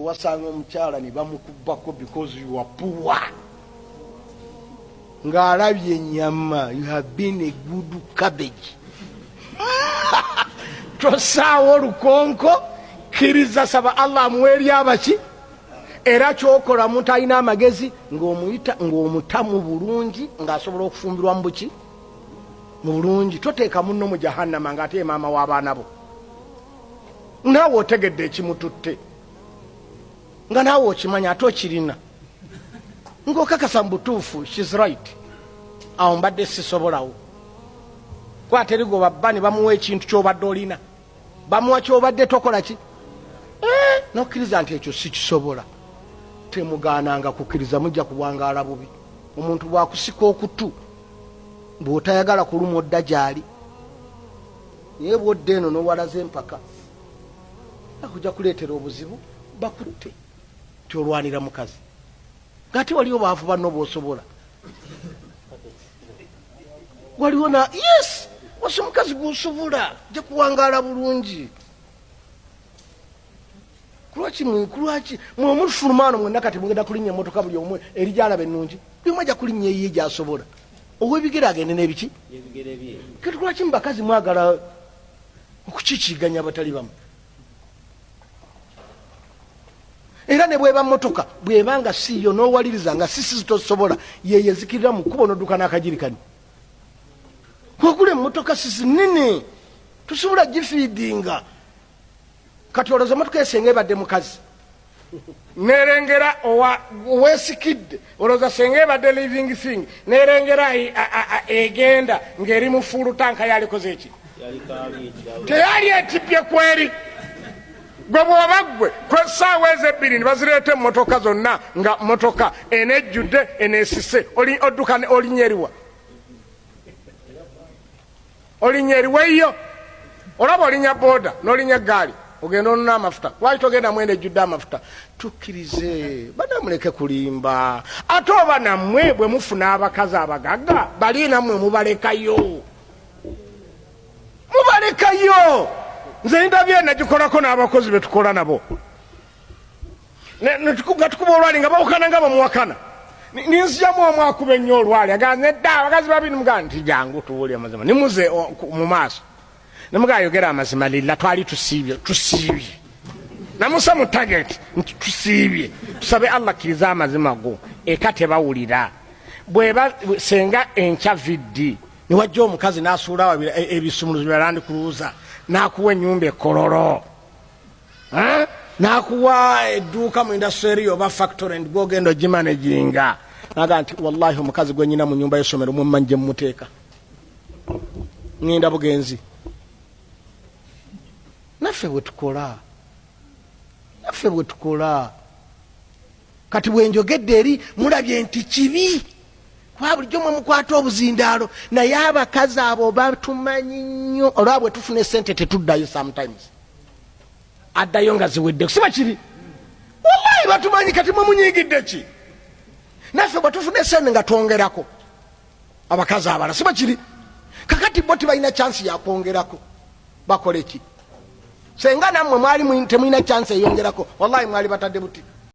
Owasanga omukyala ne bamukubako because you are poor, ng'alabye ennyama. You have been a good cabbage. Tosaawo olukonko, kkiriza, saba Allah amuwa eri abaki. Era kyokola, muntu alina amagezi ng'omuyita ng'omutamu bulungi, ng'asobola okufumbirwa mu buki, mu bulungi. Toteeka munno mu jahannama ng'ate ye maama w'abaana bo. Naawe otegedde ekimututte, nga naawe okimanya ate okirina, ng'okakasa mu butuufu, she's right, awo mbadde sisobolawo. Kwata erigo babba ne bamuwa ekintu ky'obadde olina, bamuwa ky'obadde tokola ki. Nokkiriza nti ekyo sikisobola. Temugaananga kukkiriza, mujja kuwangaala bubi. Omuntu bwakusika okutu, bw'otayagala kuluma, odda gy'ali. Naye bwodda eno n'owalaza empaka, akujja kuleetera obuzibu, bakutte ti olwanira mukazi, ng'ate waliwo baavu banno b'osobola. Waliwo na yes, wasi omukazi gwosobola, jja kuwangaala bulungi. Kulwaki kulwaki mwe omufuluma ano mwenna kati mugenda kulinnya emotoka, buli omu eri gyalaba ennungi, buli omu ajja kulinnya eyiye gyasobola. Ow'ebigere agende n'ebiki. Kati lwaki mu bakazi mwagala okukikiiganya abatali bamu? Era ne bweba motoka, bweba nga siyo, n'owaliriza nga sisi tosobola, yeyezikirira mu kkubo n'odduka n'akagirikani. Wagula emmotoka sisi nene, tosobola gifiidinga. Kati olowooza emotoka esenga ebadde mukazi nerengera owesikidde, olowooza senga ebadde living thing nerengera egenda ng'eri mu full tank, yalikoze eki? Teyali etipye kweri. Gwe bwoba gwe kwesaawa ezo ebbiri nibazireeta emmotoka zonna, nga motoka enejjudde enesise, odduka olinya eriwa? Olinya eriweyo? Olaba olinya boda n'olinya eggaali, ogenda onona amafuta. Lwaki togenda mwenda ejjudde amafuta? Tukkirize, banamuleke kulimba. Ate oba nammwe bwe mufuna abakazi abagagga bali, nammwe mubalekayo, mubalekayo. Nze ndabye nagikolako n'abakozi betukola nabo, nga tukuba olwali nga bawukana, nga bamuwakana. Ninzijamu omu akuba ennyo olwali, agamba nedda, abakazi babiri. Mugaa nti jangu tuwuli amazima, nimuze mu maaso, nemugaa yogera amazima lilla. Twali tusiibye, tusiibye, namusa mu target nti tusiibye, tusabe Allah kkiriza amazima go. Eka tebawulira bweba senga enkya viddi, niwajja omukazi n'asuulawo ebisumuluzo bya Land Cruiser, n'akuwa ennyumba ekololo, n'akuwa edduuka mu industry oba factory nti gwogenda ogimanaginga, naga nti wallahi omukazi gwe nyina mu nyumba y'essomero mwemmanyi gye mumuteeka, ŋŋenda bugenzi. Naffe bwe tukola, naffe bwe tukola. Kati bwenjogedde eri mulabye nti kibi, kuba bulijjo mwe mukwata obuzindaalo, naye abakazi abo batumanyi nnyo. Olwa bwe tufuna esente tetuddayo, sometimes addayo nga ziwedde. Siba kiri? Wallahi batumanyi. Kati mwe munyigidde ki? Naffe bwe tufuna esente nga twongerako abakazi abala, siba kiri? Kakati bo tibalina chansi yakwongerako, bakole ki? Senga nammwe mwali temulina chansi eyongerako, wallahi mwali batadde buti.